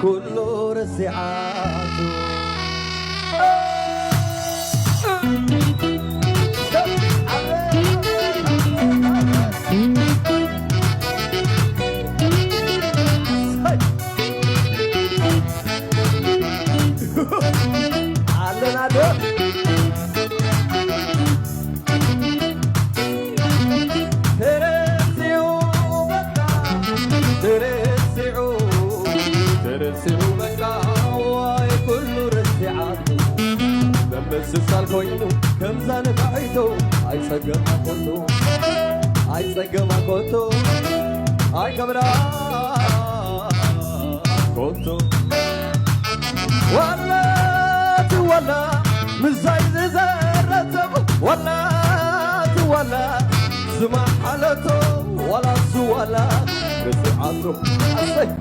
ኩሉ ረሲዓቱ። ኣለና ዶ? ተረሲዑ በቃ፣ ተረሲዑ፣ ተረሲዑ በቃ፣ ዋይ ኩሉ ረሲዓቶ። መመስሳል ኮይኑ ከምዛ ነፋሒቶ፣ ኣይጸገማ ኮቶ፣ ኣይጸገማ ኮቶ፣ ኣይከብዳ ኮቶ። ዋላ ትዋላ ምሳይ ዝዘረተብ፣ ዋላ ትዋላ ዝመሓለቶ፣ ዋላ ዝዋላ ርስዓቶ። ኣሰይ!